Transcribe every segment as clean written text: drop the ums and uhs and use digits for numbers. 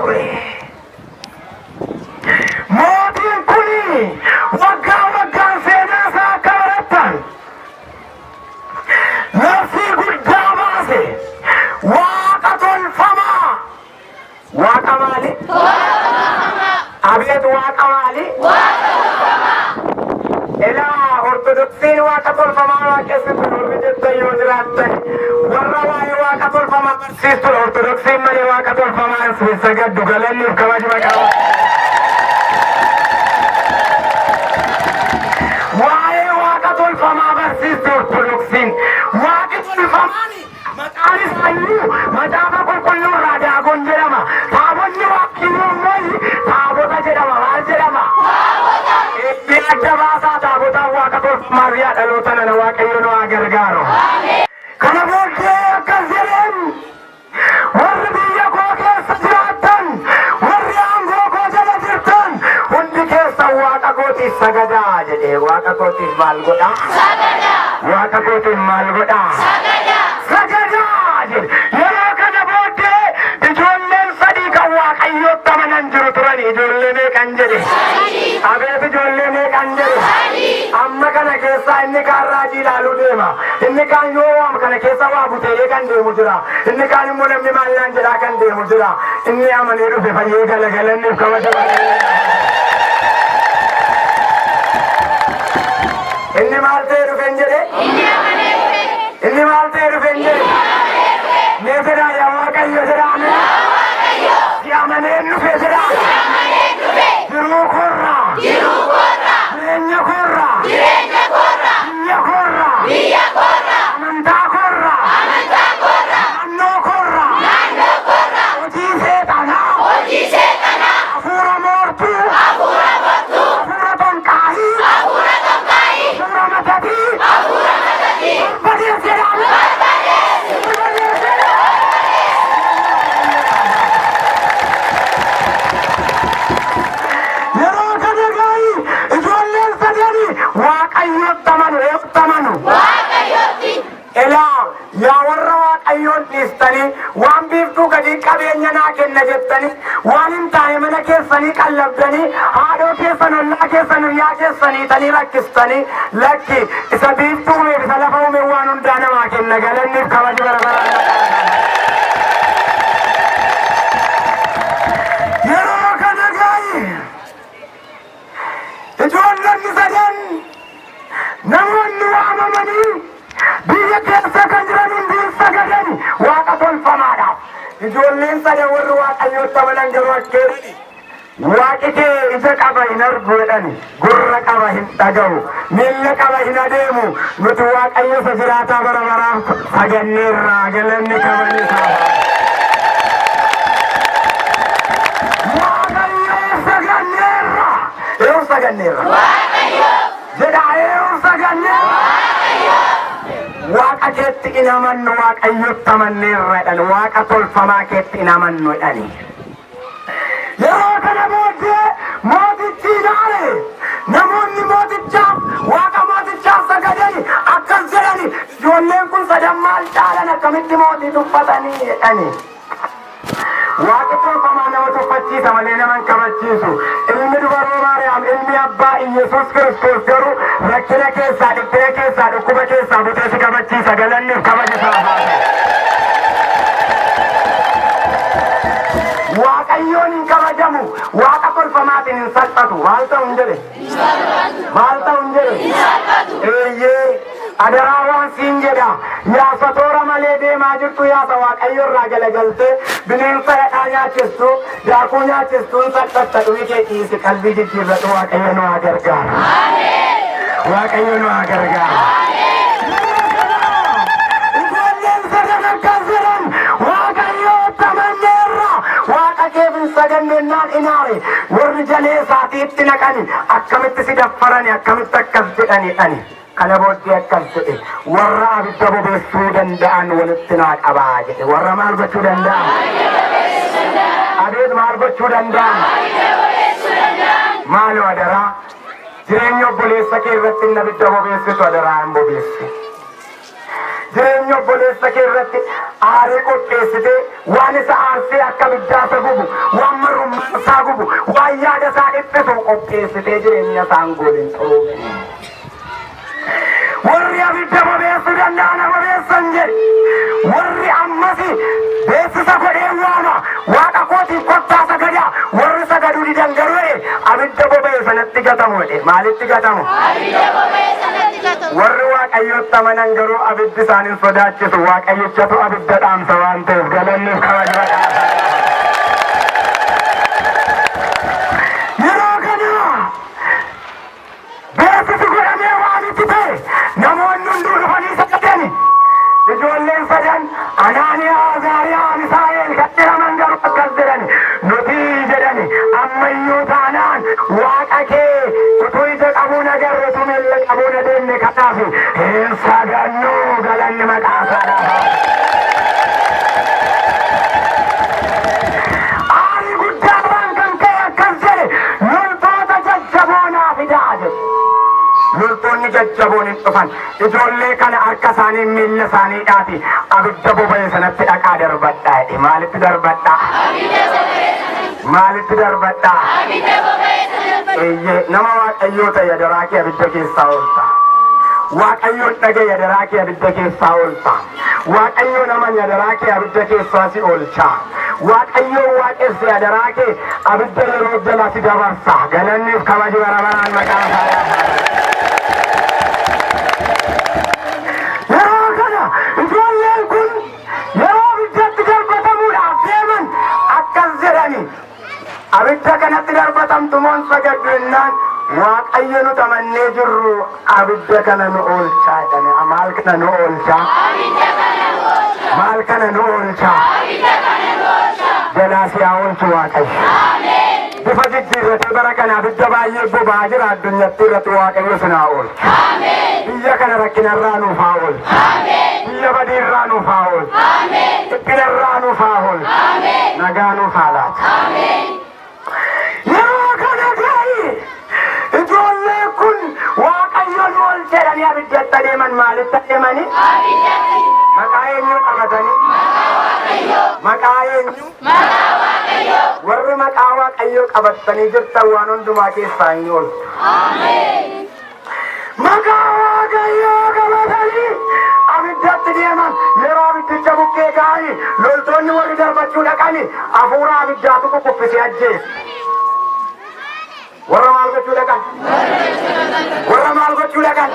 ture. Mootiin kun waggaa waggaan seenaa isaa akka barattan labsii guddaa baase. Waaqa tolfamaa. Waaqa maali? Abeet, waaqa maali? Elaa, Ortodoksiin waaqa tolfamaa waaqessitu warri jettan yoo jiraattan, warra waa'ee waaqa tolfamaa barsiistudha. Ortodoksiin malee waaqa tolfamaa hin sagaddu. Galanniif kabaji maqaa. Waa'ee waaqa tolfamaa barsiistu Ortodoksiin. Waaqi tolfamaan maqaan isaayyuu Macaafa Qulqulluu irraa Daagon jedhama. Taabonni Waaqayyoo immoo taabota jedhama. Maal jedhama? Itti adda baasaa, taabotaan waaqa tolfamaa yaa dhaloota nana, Waaqayyo nu haa gargaaru. Kana booddee akkas jedheen: "Warri biyya koo keessa jiraattan, warri aangoo koo jala jirtan hundi keessan waaqa kootiif sagadaa" jedhee. Waaqa kootiif maal godhaa? Waaqa kootiif maal godhaa? Sagadaa jedhe. Yeroo kana booddee ijoolleen sadii kan Waaqayyootti amanan jiru turan. Ijoollee meeqan jedhe? Abeet, ijoollee meeqan jedhe? Amma kana keessaa inni kaan raajii ilaaluu deema. Inni kaan yoo waam kana keessa waa buteelee kan deemu jira. Inni kaan immoo namni maallaan jedhaa kan deemu jira. Inni amanee dhufe fayyee galagalanniif kabaja Waaqayyoo. Inni maal ta'e dhufe hin jedhe? Inni maal ta'e dhufe hin jedhe? Mee jedhaa, "Yaa Waaqayyo" jedhaa mee. "Si amaneen dhufe" jedhaa. Jiruu koorraa. Jireenya koorraa. Biyya koorraa. Amantaa koorraa. Naannoo koorraa. Hojii seexanaa. Hafuura moortuu. Hafuura tonqaahii. Hafuura matatii. Barbadees jedhaa. Barbadees jedhaa. Yeroo kana gaayi ijoolleen sadanii Waaqayyotti amanu, eetti amanu. Elaa, yaa warra Waaqayyoon dhiistanii, waan biiftuu gadi qabeenya naa kenna jettanii, waan hin taane mana keessanii qallabdanii, haadhoo keessan, ollaa keessan, hiriyaa keessanii tanii rakkistanii, lakki, isa biiftuu uumeef isa lafa uume waan hundaa namaa kenna. Galanniif kabaji bara baraan. Yeroo kana gaayi ijoollonni sadan, namoonni waamamanii biyya keessa kan jiran hundiin sagadan waaqa tolfamaadhaaf. Ijoolleen sadan warri Waaqayyootti amanan garuu akka jedhani, "Waaqi kee ija qaba hin argu," jedhani, "gurra qaba hin dhaga'u, miilla qaba hin adeemu. Nuti Waaqayyo isa jiraataa bara baraaf saganneerraa. Galanni kabajni isaa. Waaqayyo saganneerra." Eenyu saganneerra? Jedha, eenyu saganneerra? "Waaqa keetti hin amannu, Waaqayyotti amanneerra," jedhan. "Waaqa tolfamaa keetti hin amannu," jedhani. Yeroo kana booddee mootichi ilaale. Namoonni mootichaaf, waaqa mootichaaf sagadani akkas jedhani: "Ijoolleen kun sadan maal caalan? Akkamitti mootii tuffatanii?" jedhani. Waaqa tolfamaa nama tuffachiisa malee nama hin kabachiisu. Ilmi dubaroo Maariyaam, ilmi abbaa Iyyasuus Kiristoos garuu rakkina keessaa, dhiphina keessaa, dhukkuba keessaa butee si kabachiisa. Galanniif kabaja isaa haa ta'u. Waaqayyoon hin kabajamu. Waaqa tolfamaatiin hin salphatu. Maal ta'u hin jedhe? Maal ta'u hin jedhe? Eeyyee. Adaraa waan siin jedha. Yaasa toora malee deemaa jirtu, yaasa Waaqayyo irraa galagaltee bineensa dhadhaa nyaachistu, daakuu nyaachistu, hin salphatta. Dhumi kee dhiisi, qalbii jijjiirradhu. Waaqayyo nu haa gargaaru. Waaqayyo nu haa gargaaru. Ijoolleen sadan akkas jedhan: "Waaqayyo amanneerra, waaqa keef hin sagannennaan" inaare. Warri jalee isaatiitti naqani, "Akkamitti si daffarani? Akkamitti akkas jedhani?" Kana booddee akkas jedhe: "Warra abidda bobeessuu danda'an walitti naa qabaa" jedhe. Warra maal gochuu danda'an? Abeet, maal gochuu danda'an? Maaloo adaraa, jireenya obboleessa kee irratti inni abidda bobeessitu adaraa hin bobeessi. Jireenya obboleessa kee irratti aarii qopheessitee waan isa aarsee akka abiddaa isa gubu, waan marrummaa isaa gubu, waan yaada isaa dhiphisu qopheessitee jireenya isaa hin goolin xuruumin. Warri abidda bobeessuu danda'an haa bobeessan jedhe. Warri ammas beeksisa godhee waama. Waaqa kootiif kottaa sagadaa. Warri sagaduu didan garuu jedhe abidda boba'e sanatti gatamu jedhe. Maalitti gatamu? Abidda boba'e sanatti gatamu. Warri Waaqayyotti amanan garuu abiddi isaan hin sodaachisu. Waaqayyichatu abidda dhaamsa waan ta'eef galanniif kabaja maqaa isaa. Yeroo kana beeksisi godhamee waamichi ta'e namoonni hunduu dhufanii sagadani. Ijoolleen sadan Anaaniyaa, Azaariyaa, Misaa'el kan jedhaman garuu akkas jedhani. Nuti jedhani ammayyuu taanaan waaqa kee utuu ija qabuun agarre utuu miilla qabuun adeemne kanaaf hin sagannu galanni maqaa isaadhaaf haa ta'u. Aarii guddaadhaan kan ka'e akkas jedhe loltoota jajjaboo naa fidaa jedhe. Loltoonni jajjaboon hin dhufan. Ijoollee kana harka isaanii miilla isaanii dhaati abidda boba'e sanatti dhaqaa darbadhaa jedhe. Maalitti darbadhaa? Abidda boba'e sanatti. Maalitti darbadhaa? Abidda boba'e sanatti. Eeyyee nama Waaqayyoo ta'e adaraa kee abidda keessaa oolta. Waaqayyoon dhaga'i adaraa kee abidda keessaa oolta. Waaqayyoon amani adaraa kee abidda keessaa si oolcha. Waaqayyoon waaqessi adaraa kee abidda yeroo jala si dabarsa. Galanniif kabaji bara baraan maqaa isaa haa ta'u. Yeroo kana ijoolleen kun yeroo abiddatti darbatamuudhaaf deeman akkas jedhani. Abidda kanatti darbatamtu moo hin sagaddu jennaan Waaqayyo nuti amannee jirru abidda kana nu oolchaa jedhani. Maal kana nu oolchaa? Abidda kana nu oolcha. Maal kana nu oolchaa? Abidda kana nu oolcha. Jalaa si haa oolchu Waaqayyo. Ameen. Bifa jijjiirratee bara kana abidda baay'ee boba'aa jira addunyatti irratti Waaqayyo sin haa oolchu. Ameen. Biyya kana rakkinarraa nuuf haa oolchu. Ameen. Biyya badiirraa nuuf haa oolchu. Ameen. Dhiphinarraa nuuf haa oolchu. Ameen. Nagaa nuuf haa laatu. Ameen. Yeroo kana ga'i ijoolleen kun Waaqayyo nu oolche jedhanii abiddatti adeeman maalitti adeemanii? Abiddatti. Maqaa eenyuu qabatanii? Maqaa Waaqayyoo. Maqaa eenyu? Maqaa Waaqayyoo. Warri maqaa Waaqayyoo qabatanii jirtan waan hundumaa keessaa hin ooltu. Ameen. Maqaa Waaqayyoo qabatanii abiddatti deeman yeroo abiddicha bukkee ga'anii loltoonni warri darbachuu dhaqanii hafuura abiddaatu kukuffisee ajjeese. Warra maal gochuu dhaqan? Warra maal gochuu dhaqan?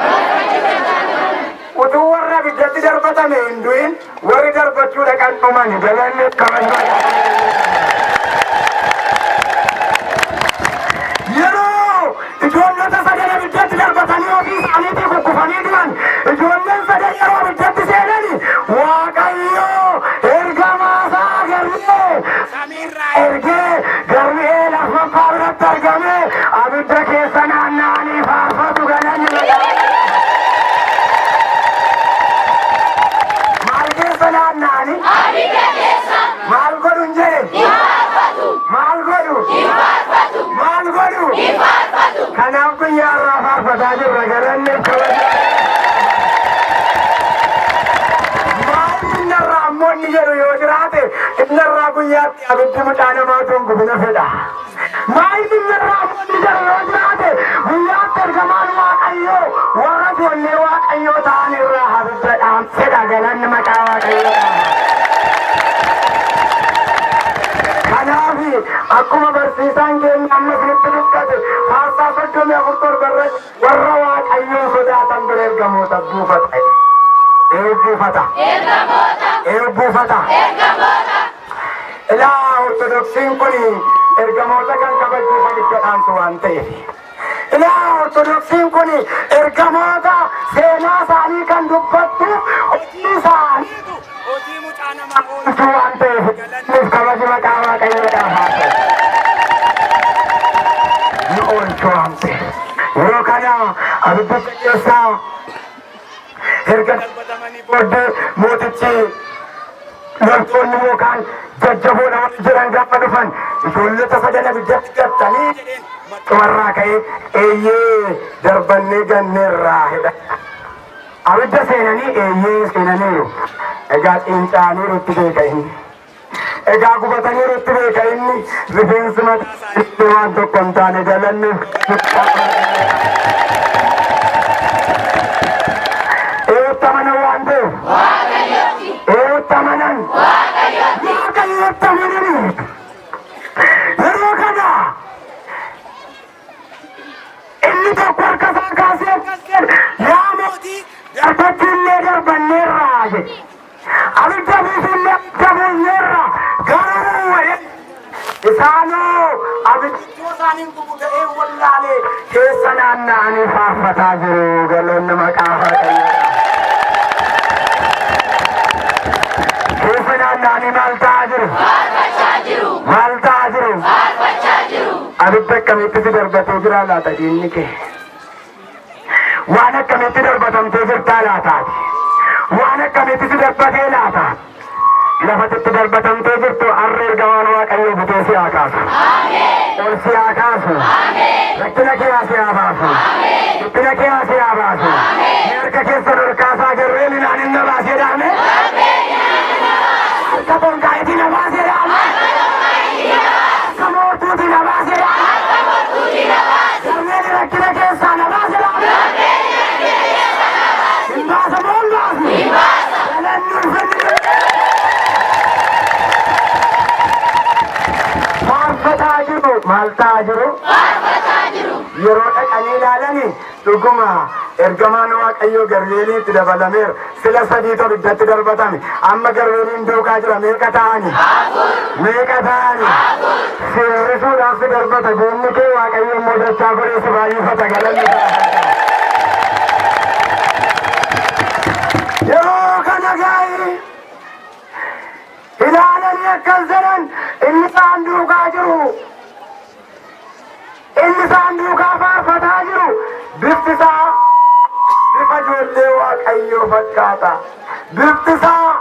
Utuu warra abiddatti darbatame hin du'in warri darbachuu dhaqan dhumani galanni kabajaa. Yeroo ijoollota sadan abiddatti darbatanii ofii isaaniitii kukkufanii du'an ijoolleen sadan yeroo abiddatti seenani Waaqayyo ergamaa isaa Gabri'eel samiirraa ergee Gabri'eel afuraffaa biratti argamee abidda keessa naanna'anii faarfatu galanni maqaa maal keessa naanna'anii Abidda keessa. maal godhu hin jedhe Hin faarfatu. maal godhu Hin faarfatu. maal godhu Hin faarfatu. Kanaaf guyyaa irraa faarfataa jirra galanni kabaja. Maal innarraa ammoo inni jedhu yoo jiraate innarraa guyyaatti abiddi mucaa namaa utuu hin gubina fedha. Maal innarraa ammoo inni jedhu yoo jiraate guyyaatti ergamaan Waaqayyoo warra ijoollee Waaqayyoo ta'an irraa abidda dhaamsedha galanni maqaa Waaqayyoo. Kanaaf akkuma barsiisaan keenya amma isinitti dubbate faarsaa 34:7 irratti warra Waaqayyoon sodaatan bira ergamoota buufata. Ee buufata. Ergamoota. Ee buufata. Ergamoota. Ilaa Ortodoksiin kun ergamoota kan kabajuuf abidda dhaamsu waan ta'eef. Ilaa Ortodoksiin kun ergamoota seenaa isaanii kan dubbattu hojii isaaniitu hojii mucaa namaa oolchuu waan ta'eef galanniif kabaji maqaa Waaqayyoodhaaf haa ta'u. Nu oolchuu waan ta'eef. Yeroo kana abiddicha keessaa erga darbatamanii booddee mootichi loltoonni yookaan jajjaboodha warri jedhan gaafa dhufan ijoollota sadan abiddatti gattanii jedheen maxxumarraa ka'ee eeyyee darbannee ganneerraa jedha. Abidda seenanii eeyyee seenaniiru. Egaa ciincaaniiru itti beeka inni. Egaa gubataniiru itti beeka inni. Rifeensi mataa isaanii waan tokko hin taane galanni. Eenyutti amanan waan ta'eef? Waaqayyotti. Eenyutti amanan? Waaqayyotti. Waaqayyotti amananii. Yeroo kana inni tokko harka isaa kaasee akkas jedhe, yaa mootii darbatti illee darbanneerra jedhe. Abidda buusullee abidda buusneerra garuu jedhe. Isaanoo abiddichoo isaaniin gubu ta'ee wallaalee keessa naanna'anii faarfataa jiru. Galanni maqaa Waaqayyoodha. Keessa naanna'anii maal ta'aa jiru? Faarfachaa jiru. Maal ta'aa jiru? Faarfachaa jiru. Abidda akkamitti si darbatee jira laata diinni kee? Waan akkamitti darbatamtee jirtaa laataati? Waan akkamitti si darbatee laata? Lafatitti darbatamtee jirtu har'a ergamaan Waaqayyoo butee si haa kaasu. Ameen. Ol si haa kaasu. Ameen. Rakkina kee si haa baasu. Ameen. Dhiphina kee si haa baasu. Mee harka keessan ol kaasaa garreen inaan inni baasee dhaame. Harka tolkaayitii na baasee dhaame. Harka mootuutii na baasee dhaame. Garreen rakkina keessaa na baasee dhaame. Hin baasa moo hin baasu? Galanni ulfinni. Faarfataa jiru. Maal ta'aa jiru? Faarfataa jiru. Yeroo dhaqanii ilaalani dhuguma ergamaan Waaqayyoo Garbeeliitti dabalameera. Sila sadiitu abiddatti darbatame. Amma Garbeeliin duukaa jira. Meeqa ta'ani? Meeqa ta'ani? Sirrisuudhaaf si darbata. Diinni kee Waaqayyo immoo dachaa godhee si baay'ifata. Galanni isaa haa ta'u. Yeroo kana gaa'ii ilaalanii akkas jedhan inni isaan duukaa jiru. Inni isaan duukaa faarfataa jiru bifti isaa bifa ijoollee Waaqayyoo fakkaata. Bifti isaa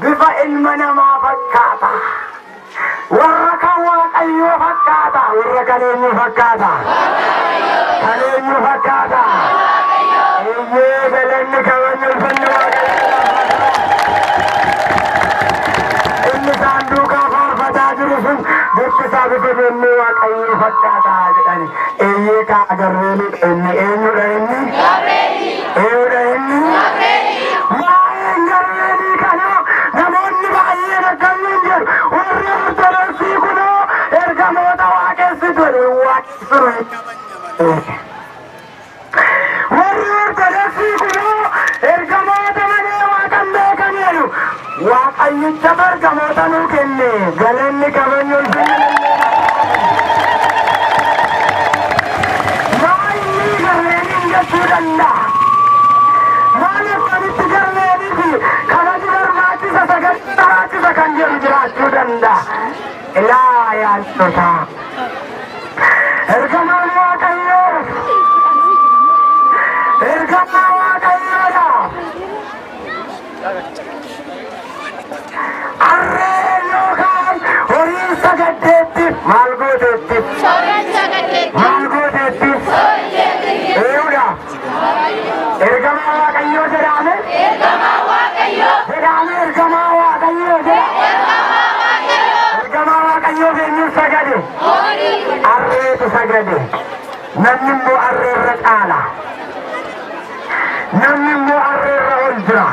bifa ilma namaa fakkaata. Warra kan Waaqayyoo fakkaata. Warra kan eenyu fakkaata? Kan eenyu fakkaata? Eeyyee galanni kabajni ulfinni Waaqayyoo. Inni isaan duukaa faarfataa jiru sun bifti isaa bifa ijoollee Waaqayyoo fakkaata jedhani. Eeyyee kaa Gabri'eelidha inni. Eenyudha inni? Gabri'eelii. Eenyudha inni? Gabri'eelii. Waa'een Gabri'eelii kana namoonni baay'een akkamiin jedhu warri Ortodoksii kunoo ergamoota waaqessitu jedhu waaqessinu hin kabajna malee. Warri Ortodoksii kunoo ergamoota malee waaqan beekan jedhu. Waaqayyicha ergamoota nuu kenne galanni kabajni ulfinni Maalli Gabri'eeliin jechuu danda'a? Maal akkamitti Gabri'eelii fi kabaji barbaachisa sagalee barbaachisa kan jedhu jiraachuu danda'a. Ilaa yaaddotaa. Ergamaan Waaqayyoo ergamaa Waaqayyoodha. Harree yookaan horii sagaddeetti maal gooteetti? Sooraan sagaddeetti. Maal gooteetti? Soorjeetti. Eenyudha? Ergamaa Waaqayyoo jedhame? Ergamaa Waaqayyoo. Jedhame ergamaa Waaqayyoo jedhame. Ergamaa Waaqayyoo. Ergamaa Waaqayyoo eenyuun sagade? Horii. Harreetu sagade. Namni immoo harreerra caala. Namni immoo harreerra ol jira.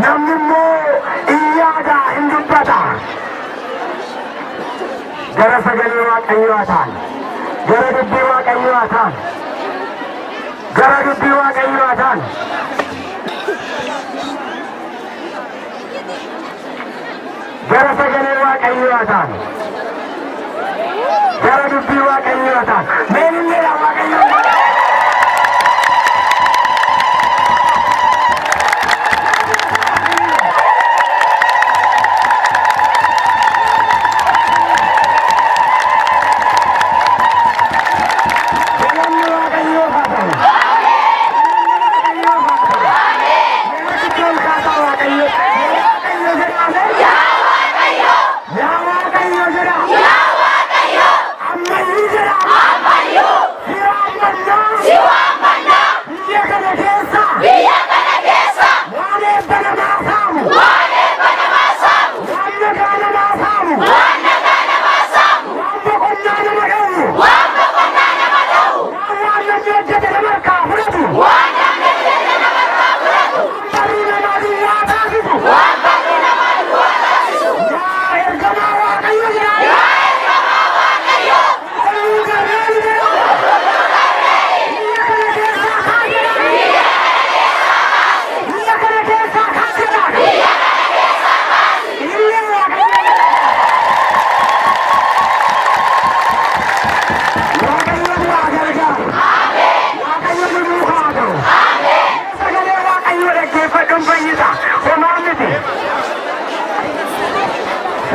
Namni immoo in yaada hin dubbata. Gara sagalee Waaqayyoo haa ta'an. Gara dubbii Waaqayyoo haa ta'an. Gara dubbii Waaqayyoo haa ta'an. Gara sagalee Waaqayyoo haa ta'an. Gara dubbii Waaqayyoo haa ta'an. Mee illee Waaqayyoo. Galanni Waaqayyoof haa ta'u. Galanni Waaqayyoof haa ta'u. Mee xiqqoo ol kaasaa Waaqayyo. Waaqayyo jedhaa. Yaa Waaqayyo. Yaa Waaqayyo jedhaa. Yaa Waaqayyo. Ammayyuu jedhaa. Ammayyuu.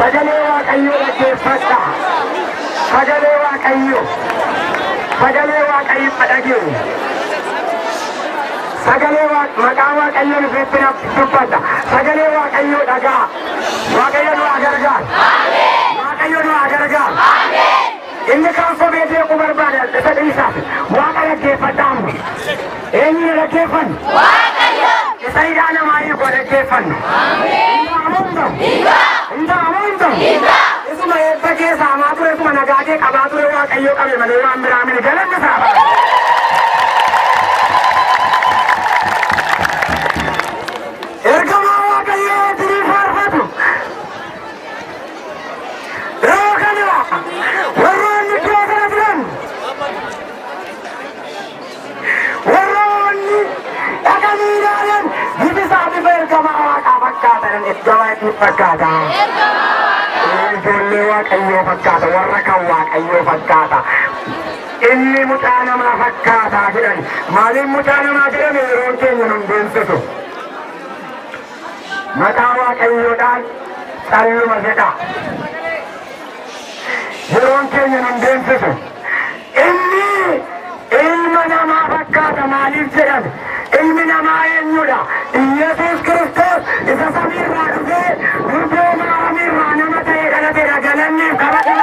Sagalee Waaqayyoo dhaggeeffadha. Sagalee Waaqayyoo. Sagalee Waaqayyoo dhageenyu. Sagalee maqaa Waaqayyoon isinitti dubbadha. Sagalee Waaqayyoo dhagaa. Waaqayyo nu haa gargaaru. Waaqayyo nu haa gargaaru. Inni kaan sobee jeequu barbaada isa dhiisaaf. Waaqa dhaggeeffadhaa amma. Eenyu dhaggeeffannu? Waaqayyo. Isa hidhaa namaa hiiku dhaggeeffannu. Hin ta'u. Hin ta'u hin ta'u. Isuma eebba kee saamaa ture, isuma nagaa kee qabaa ture Waaqayyo qabe malee waan biraa miti. Galanni isaa haa ta'u. Ergamaa Waaqayyoo wajjiniin faarfatu. Yeroo kana warroonni iddoo sana turan, warroonni dhaqanii ilaalan, bifi isaa bifa ergamaa Waaqaa fakkaatan. Ergamaa inni fakkaata. Ijoollee Waaqayyoo fakkaata, warra kan Waaqayyoo fakkaata. Inni mucaa namaa fakkaata jedhan. Maaliif mucaa namaa jedhame? Yeroon keenya nun deemsisu. Maqaa Waaqayyoodhaan calluma jedha. Yeroon keenya nun deemsisu. Inni ilma namaa fakkaata maaliif jedhame? Ilmi namaa eenyudha? Yesuus Kiristoos isa samiirraa dhufee durboo Maaramiirraa nama ta'ee dhalatedha. Galanniif kabaja.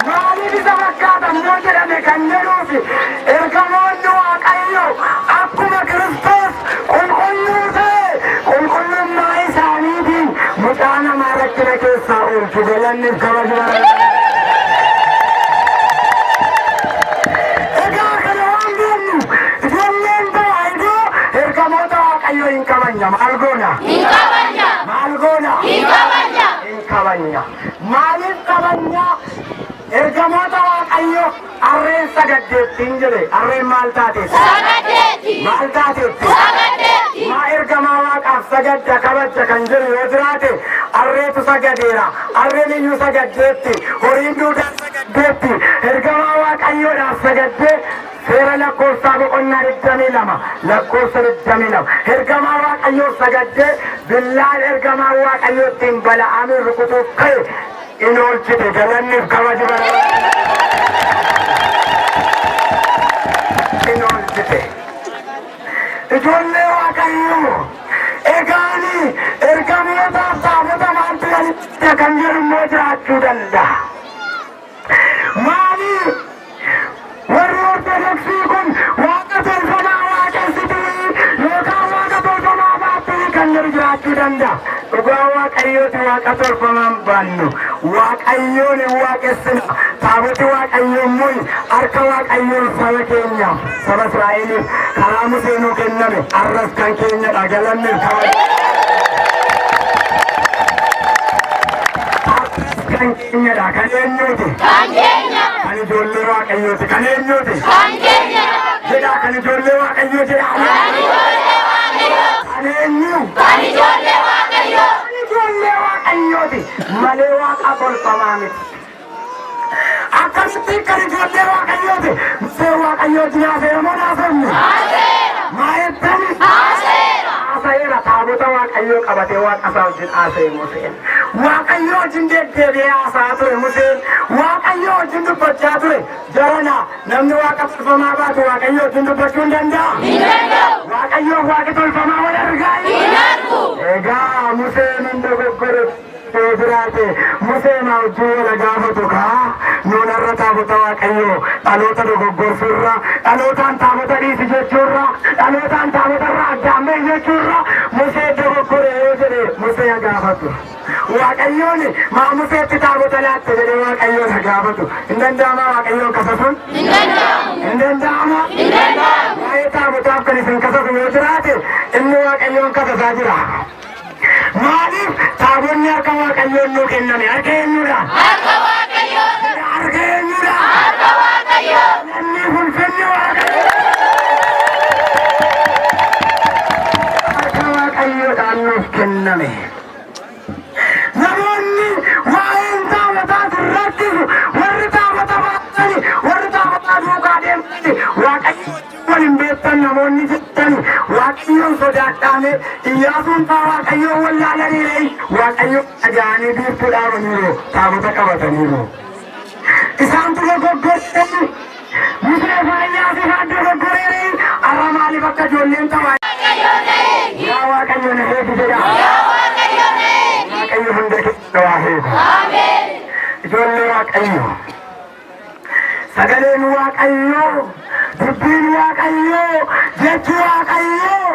Maaliif isa fakkaata immoo jedhame kan jedhuufi, ergamoonni Waaqayyo akkuma Kiristoos qulqulluu ta'e qulqullummaa isaaniitiin mucaa namaa rakkina keessaa oolchu. Galanniif kabaja. Egaa kana waan beeknu, ijoolleen Tawaahidoo ergamoota Waaqayyoo hin kabanya. Maal goona? Hin kabanya. Maal goona? Hin kabanya. Hin kabanya. Maaliif kabanya? Ergamoota Waaqayyoo harreen sagaddeettiin jedhe. Harreen maal taateetti? Sagaddeetti. Maal taateetti? Sagaddeetti. Maa ergamaa Waaqaaf sagadda kabajja kan jedhu yoo jiraate, harreetu sagadeera. Harreen iyyuu sagaddeetti. Horiin duudaan sagaddeetti. Ergamaa Waaqayyoodhaaf sagaddee, Seera Lakkoofsaa boqonnaa 22 lakkoofsa 22, ergamaa Waaqayyoof sagaddee billaan ergamaa Waaqayyoo ittiin Bala'aamin rukutuuf ka'e in oolchite. Galanniif kabaji bara in oolchite. Ijoollee Waaqayyoo, egaani ergamootaaf taabota maaltu walitti kan jedhu immoo jiraachuu danda'a. Maali, warri Ortodoksii kun waaqa tolfamaa waaqessituu yookaan waaqa tolfamaa baattuu kan jedhu jiraachuu danda'a. Dhugaa Waaqayyooti, waaqa tolfamaan baannu. Waaqayyoon hin waaqessina. Taaboti Waaqayyoo immoo harka Waaqayyoon saba keenyaaf, saba Israa'eliif karaa Musee nuu kenname arras kan keenyadha. Galanniif kabaja. Arras kan keenyadha. Kan eenyuuti? Kan keenya. Kan ijoollee Waaqayyooti. Kan eenyuuti? Kan keenya. Jedhaa, kan ijoollee Waaqayyoo jedhaa. Kan ijoollee Waaqayyoo. Kan eenyu? Kan ijoollee Waaqayyoo. Kan ijoollee Waaqayyooti malee waaqa tolfamaa miti. Akkamitti kan ijoollee Waaqayyooti? Museen Waaqayyooti naaseera moo naasofne? Haaseera. Maa jettani? Haaseera. Haasa'eera. Taabota Waaqayyoo qabatee Waaqa isaa wajjin haasa'e Museen. Waaqayyoo wajjin deddeebi'ee haasa'aa ture Museen. Waaqayyoo wajjin dubbachaa ture. Jarana, namni waaqa tolfamaa baatu Waaqayyoo wajjin dubbachuu hin danda'a? Hin danda'u. Waaqayyoof waaqi tolfamaa wal argaa? Hin argu. Egaa Museen hin dogoggore yoo jiraate, Museen wajjin wal gaafatu kaa. Nuun har'a taabota Waaqayyoo dhaloota dogoggorsuurra, dhalootaan taabota dhiisi jechuurra, dhalootaan taabotarra addaan bahi jechuurra, Musee dogoggore yoo jedhe Musee haa gaafatu. Waaqayyoon maa Museetti taabota laatte jedhee Waaqayyoon haa gaafatu. Hin danda'amaa Waaqayyoon kasasuun? Hin danda'amu. Hin danda'amaa? Hin danda'amu. Waa'ee taabotaaf kan isin kasasu yoo jiraate, inni Waaqayyoon kasasaa jira. Maaliif? Taabonni harka Waaqayyoon nuu kenname. Harka eenyuudhaan? Harka Waaqayyoo. Harka eenyuudhaan? Harka Waaqayyoo. Namni ulfinni Waaqayyo. Harka Waaqayyoodhaan nuuf kenname. Namoonni waa'een taabotaa rakkisu, warri taabota baatani, warri taabotaa duukaa deemtani, Waaqayyo wajjin wal hin beektan namoonni jettani. Waaqayyoon sodaadhaame Iyyaasuun faa Waaqayyoon wallaalaniire Waaqayyoon dhaga'anii biiftuu dhaabaniiru taabota qabataniiru. Isaantu dogoggoree Musee faa Iyyaasuu faa dogoggoreere har'a maaliif akka ijoolleen taphaa Waaqayyo na eegi. Yaa Waaqayyo na eegi jedha. Yaa Waaqayyo na eegi. Waaqayyo hunda keessa waa eegu. Ameen. Ijoollee Waaqayyo. Sagaleen Waaqayyoo, dubbiin Waaqayyoo, jechi Waaqayyoo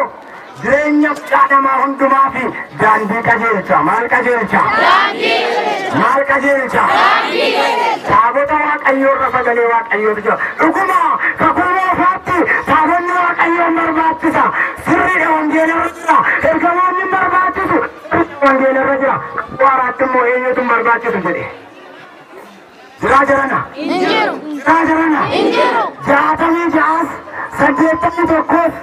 jireenya mucaa namaa hundumaa fi daandii qajeelcha. Maal qajeelcha? Daandii qajeelcha. Maal qajeelcha? Daandii qajeelcha. Taabota Waaqayyoo irra sagalee Waaqayyootu jira. Dhuguma kakuu moofaatti taabonni Waaqayyoon barbaachisa. Sirriidha wangeela irra jira. Ergamoonni hin barbaachisu. Sirriidha wangeela irra jira. Kakuu haaraatti immoo eenyutu hin barbaachisu jedhe. Jiraa jarana. Hin jiru. Jiraa jarana. Hin jiru. 66s 81s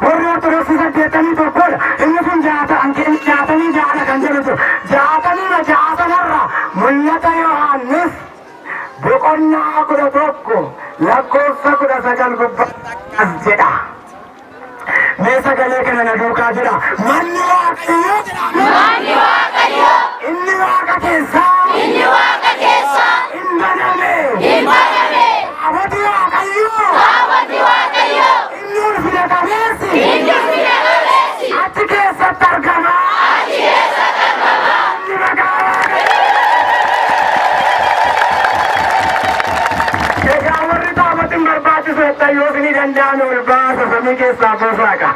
warri Ortodoksii 81dha. Inni sun jaata hanqinni 66dha kan jedhu jiru. 66 sanarra Mul'ata Yohaannis boqonnaa 11 lakkoofsa 19 gubbaatti akkas jedha. Mee sagalee kana na duukaa jedha. Manni Waaqayyoo jedha. Manni Waaqayyoo. Inni Waaqa keessaa Inni Waaqa keessaa. hin baname. Hin baname. Taaboti Waaqayyoo Taaboti Waaqayyoo. inni ulfina qabeessi Inni ulfina qabeessi. achi keessatti argama. Achi keessatti argama. Inni maqaa Waaqayyoo. Egaa warri taabotiin barbaachisu jettan yoo isinii danda'ame ol baasa samii keessaa buusaaqa.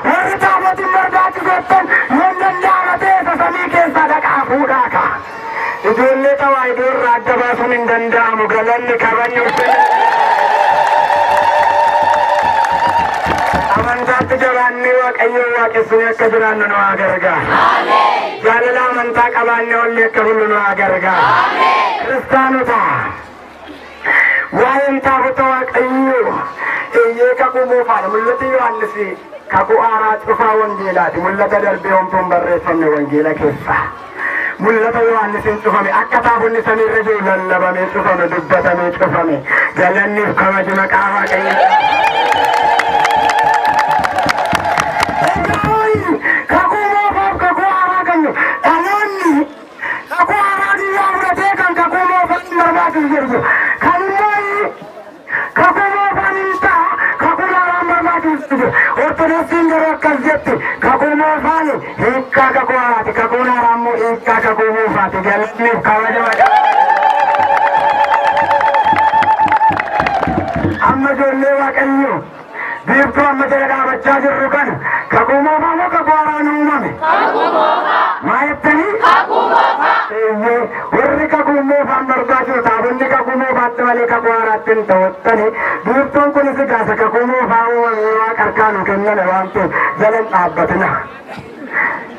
Warri taabotiin barbaachisu jettan yoo hin danda'ama ta'e samii keessaa dhaqaa fuudhaaqa. Ijoollee tawaahidoo irraa adda baasuun hin danda'amu galanni kabajni ulfinni. Amantaatti jabaannee Waaqayyoon waaqessinee akka jiraannu nu haa gargaaru. Ameen. Jaalala amantaa qabaannee olli akka bullu nu haa gargaaru. Ameen. Kiristaanota waa'een taabota Waaqayyoo eeyyee kakuu moofaadha. Mul'ati Yohaannis kakuu haaraa cufaa wangeelaati. Mul'ata darbee homtuu hin barreeffamne wangeela keessa. Mul'ata Yohaannisiin cufame akka taabonni samiirra jiru lallabamee cufame dubbatamee cufame. Galanniif kabaji maqaa Waaqayyoo. Egaa kakuu moofaaf kakuu haaraa kan dhaloonni kakuu haaraa biyyaa fudhatee kan kakuu moofaan hin barbaachisu jedhu. Kan immoo kakuu moofaan hin ta'a kakuu haaraan barbaachisu jedhu. Ortodoksiin garuu akkas jetti kakuu moofaan hiikkaa kakuu haaraati kakuun haaraa immoo hiikkaa kakuu moofaati galanniif kabaja maqaa. Amma ijoollee Waaqayyoo biiftuu amma jala dhaabachaa jirru kana kakuu moofaa moo kakuu haaraan uumame? Kakuu moofaa. Maa jettanii? Kakuu moofaa. Eeyyee warri kakuu moofaan barbaachisu taabonni kakuu moofaatti malee kakuu haaraatti hin ta'ottani biiftuun kunis egaa kakuu moofaa uumame waaqa harkaa nu kenname waan ta'eef jala hin dhaabbatina.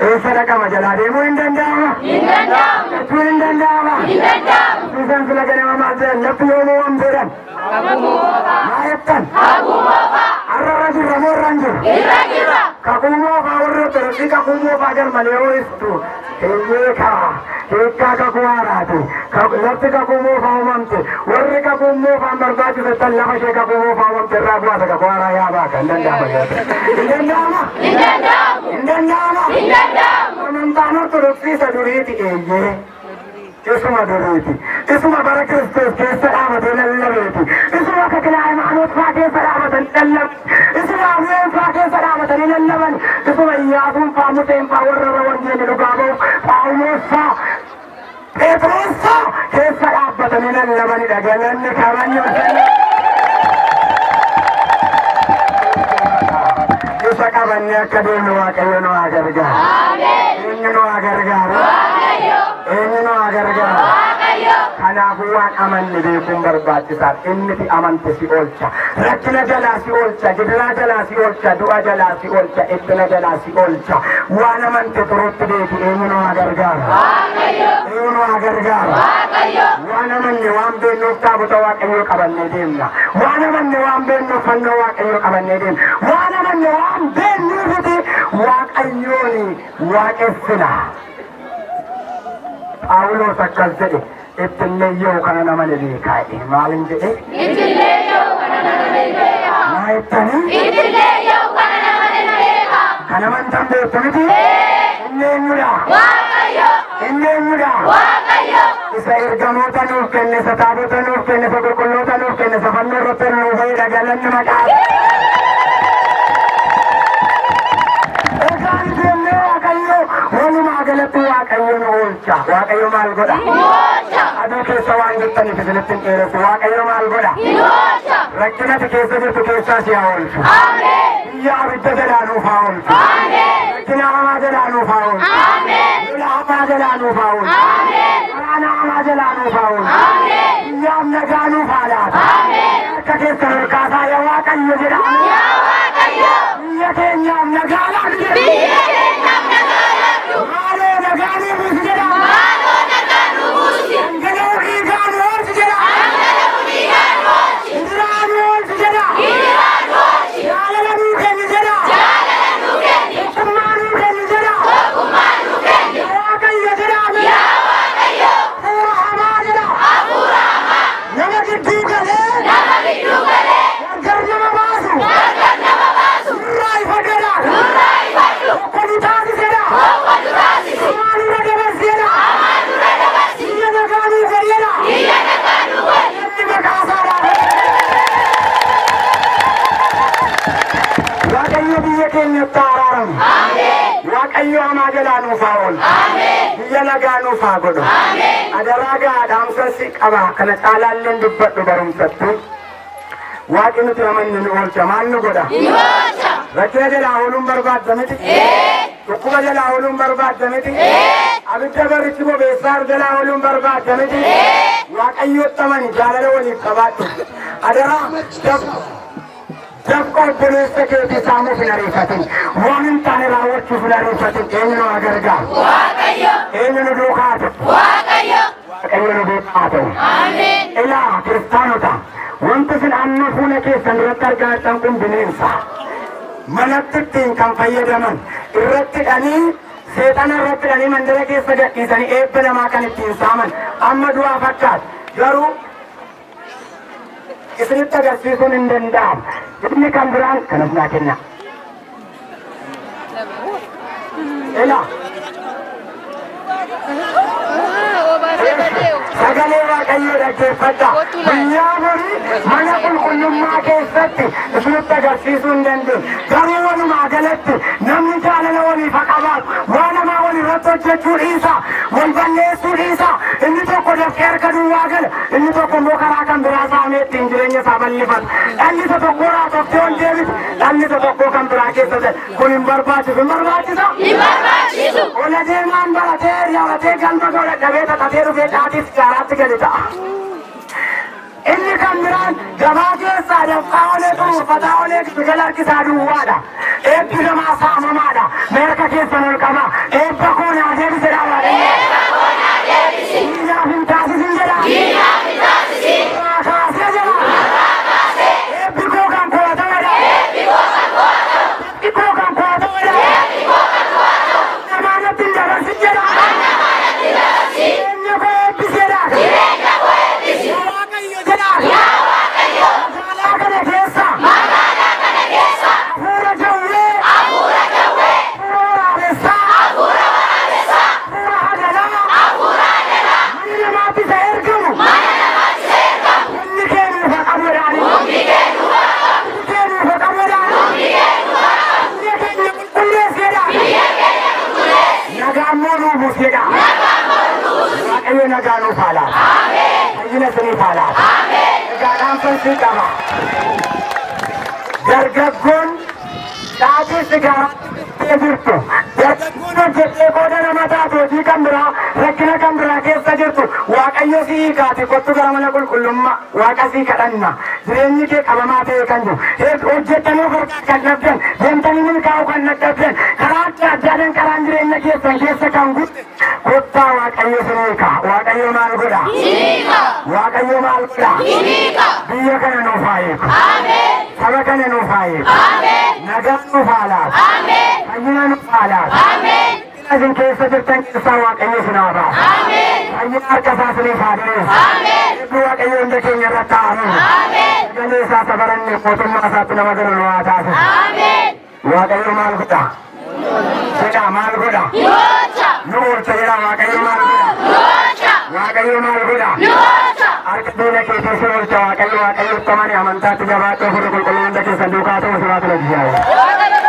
Eessa dhaqama jalaa deemuu hin danda'ama? Hin danda'amu. Jechuun hin danda'ama? Hin danda'amu. Isaan sila ganama maal jedhan lafti yoom uumamte jedhan? Kakuu moofaa. Maa jettan? Kakuu moofaa. Har'a irra jirra moo irra hin jirru? Irra jirra. Kakuu moofaa warri Ortodoksii kakuu moofaa jarmalee ho'istu eeyyee kaa hiikkaa kakuu haaraati. Lafti kakuu moofaa uumamte warri kakuu moofaan barbaachisu tan lafa ishee kakuu moofaa uumamte irraa bu'aasa kakuu haaraa yaabaa kan danda'ama. Hin danda'ama? Hin danda'amu. Hin danda'ama? Hin danda'amu. Amantaan Ortodoksii isa duriiti eeyyee. Isuma duriiti. Isuma bara Kiristoos keessa dhaabatee lallabeeti. Isuma Takila Hayimaanoot faa keessa dhaabatanii lallaban. Isuma Abu'een faa keessa dhaabatanii lallaban. Isuma Iyyaasuun faa Museen faa warra irra wangeelli dhugaa ba'u Phaawulos faa Phexros faa keessa dhaabbatanii lallabanidha. Galanni kabajni ulfinni. Isa qabannee akka deemnu Waaqayyo nu haa gargaaru. Ameen. Eenyu nu haa gargaaru? Waaqayyo. Eenyu nu haa gargaaru? Waaqayyo. Kanaafuu waan amanne beekuun barbaachisaadha. Inni si amante si oolcha. Rakkina jalaa si oolcha, gidiraa jalaa si oolcha, du'a jalaa si oolcha, dhiphina jalaa si oolcha. Waan amante turutti beeki eenyu nu haa gargaaru? Waaqayyo. Eenyu nu haa gargaaru? Waaqayyo. Waan amanne waan beeknuuf taabota Waaqayyoo qabannee deemna. Waan amanne waan beeknuuf fannoo Waaqayyoo qabannee deemna. Waan amanne waan beeknuufiti Waaqayyoon waaqessina. Phaawulos akkas jedhe ittillee yoo kana nama ni beekaa jedhe maalin jedhe Ittillee yoo kana nama ni beeka. maa jettanii Ittillee yoo Kan amantan beektu miti? Inni eenyudha? Waaqayyo. Inni eenyudha? Waaqayyo. Isa ergamoota nuuf kenne, isa taabota nuuf kenne, isa qulqulloota nuuf kenne, isa fannoo irratti nuuf fayyada galanni maqaa. Egaan ijoollee Waaqayyo, walumaa galatti Waaqayyo nu oolcha. Waaqayyo maal godha? Nu oolcha. Aduu keessa waan jirtaniif isinitti hin dheeressu. Waaqayyo maal godha? Nu oolcha. Rakkinati keessa jirtu keessaa si haa oolchu. Ameen. Biyya abidda jalaa nuuf haa oolchu. Ameen. Rakkina hamaa jalaa nuuf haa oolchu. Ameen. Lola hamaa jalaa nuuf haa oolchu. Ameen. Waraana hamaa jalaa nuuf haa oolchu. Ameen. Biyyaaf nagaa nuuf haa laatu. Ameen. Harka keessan ol kaasaa, yaa Waaqayyo jedha. Yaa Waaqayyo. Biyya keenyaaf nagaa laatu jedha. Biyya keenyaaf nagaa laadhu. Maaloo nagaa nuu buusi jedha. Maaloo nagaa nu buusi. Dhangala'oo dhiigaa nu oolchi jedha. Dhangala'oo dhiigaa nu oolchi. Gidiraa nu oolchi jedha. Gidiraa nu oolchi. Jaalala nuu kenni jedha. Jaalala nu kenni. Tokkummaa nuu kenni jedha. Tokkummaa nu kenni. Yaa Waaqayyo jedha. Yaa Waaqayyo. Hafuura hamaa jedha. Hafuura hamaa. Nama gidduu galee Nama gidduu galee. gargar nama baasu. Gargar nama baasu. Nurraa ifadhu. Nurraa ifadhu. Tokko nu taasisi jedha. Tokko nu taasisi. Hamaa nurra dabarsi jedha. Hamaa nurra dabarsi. Biyya nagaa nuu godhi jedha. Biyya nagaa nu godhi. Inni maqaa isaadhaan. Waaqayyo biyya keenyatti haa araaramu. Ameen. Waaqayyo hamaa jalaa nuuf haa oolu. Ameen. Biyya nagaa nuuf haa godhu. Ameen. Adaraa gaa dhaamsasi qaba. Kana caalaalleen dubbadhu barumsatti. Waaqni nuti amanne nu oolcha. Maal nu godha? Nu oolcha. Rakkina jalaa ooluun barbaadda miti? Dhukkuba jalaa ooluun barbaadda miti? Abidda barrichi bobeessaa jalaa ooluun barbaadda miti? Waaqayyotti amani, jaalala waliif qabaadhu. Adaraa dafqa obboleessa keetii saamuuf hin ariifatin. Waan hin taane raawwachuuf hin ariifatin. Eenyu nu gargaaru? Waaqayyo. Eenyu nu duukaa haa ta'u? Waaqayyo. Waaqayyo nu duukaa haa ta'u. Ameen. Ilaa kiristaanota, wanti isin amma fuula keessan irratti argaa jirtan kun bineensa. Manatti ittiin kan fayyadaman irratti hidhanii, seexana irratti hidhanii, mandara keessa gadhiisanii eebba namaa kan ittiin saaman amma du'aa fakkaata. Garuu isinitti agarsiisuun hin danda'amu. Inni kan biraan kanas naa kenna. Ilaa sagalee Waaqayyoo dhaggeeffadha. Guyyaa borii mana qulqullummaa keessatti isinitti agarsiisuu hin dandeenye. Garuu walumaa galatti namni jaalala waliif haa qabaatu. Waan hamaa wal irratti hojjechuu dhiisa. Wal balleessuu dhiisa. Inni tokko dafqee harka duwwaa gala. Inni tokko immoo karaa kan biraa saamee ittiin jireenya isaa bal'ifata. Dhalli isa tokko raatoftee ol deebiti. Dhalli isa tokko kan biraa keessa ta'e. Kun hin barbaachisu. Hin barbaachisa. Hin barbaachisu. Ola deemaan baratee yaalatee galma godha dhabee xaxatee dhufee caatiif jaaraatti gadi ta'a. Inni kan biraan gabaa keessaa dafqaa olee, xuruurfataa olee, galgala harkisaa duwwaadha. Eebbi namaa saamamaadha. Mee harka keessan ol qabaa. Eebba koo naa deebisi jedhaa Waaqayyo. Eebba koo naa deebisi. Diinaaf hin taasisin jedhaa. Diinaaf hin taasisin. Irraa kaasee jedhaa. Irraa kaasee. Eebbi koo kan koo haa ta'u jedhaa. Eebbi koo kan koo haa ta'u. Eebbi koo kan koo haa ta'u jedhaa. Eebbi koo kan koo haa ta'u. Namaa natti hin dabarsin jedhaa. Kan namaa natti hin dabarsin. Jireenya koo eebbisi jedhaa. Jireenya koo eebbisi. Yaa Waaqayyo jedhaa. Yaa Waaqayyo. Magaalaa kana keessa Magaalaa kana keessa. hafuura jawwee, Hafuura jawwee. hafuura waraabessaa, Hafuura waraabessaa. hafuura hadalaa, Hafuura hadalaa. mana namaatti isa ergamu, Mana namaatti isa ergamu. humni kee nuuf haa qabu jedhaani. Humni kee nuuf haa qabu. Humni kee nuuf haa qabu jedhaani. Humni kee nuuf haa qabu. Biyya keenya qulqulleessi jedhaa. Biyya keenya qulqulleessi. Nagaa immoo nuu buusi jedhaa. Nagaa immoo nuu buusi. Waaqayyo nagaa nuuf haa laatu. Ameen. Fayyina isiniif haa laatu. Ameen. Egaa dhaamsan sii qaba. Dargaggoon caatii sigaaraatti bittee jirtu. Dargaggoon hojjettee qooda nama taatu hojii kan biraa, rakkina kan biraa keessa jirtu. Waaqayyo si hiikaati, kottu gara mana qulqullummaa, Waaqa sii kadhanna. Jireenyi kee qabamaa ta'e kan jiru. Hojjettanii of harkaa kan dhabdan, deemtanii milkaa'uu kan dadhabdan, karaa adda addaadhaan karaan jireenya keessan keessa kan guute. Kottaa, Waaqayyo si hiika. Waaqayyo maal godha? Siniika. Waaqayyo maal godha? Siniika. Biyya kana nuuf haa hiiku. Ameen. Saba kana nuuf haa hiiku. Ameen. Nagaa nuuf haa laatu. Ameen. Fayyina nuuf haa laatu. Ameen. Isin keessa jirtan keessaa Waaqayyo isin haa baasu. Ameen. Fayyina harka isaa isiniif haa diriirsu. Ameen. Eebbi Waaqayyo hunda keenya irratti haa hafu. Ameen. Sagalee isaa sabaranne mootummaa isaatti nama galu nu haa taasisu. Ameen. Waaqayyo maal godha? Jedhaa maal godha? Nu oolcha jedhaa. Waaqayyo maal godha? Waaqayyo maal godha? Harka diina kee keessa oolcha Waaqayyo. Waaqayyo uttamani amantaatti jabaatee, furri qulqulluu hunda keessan duukaa ta'u. Sibaatu lajjiyaa.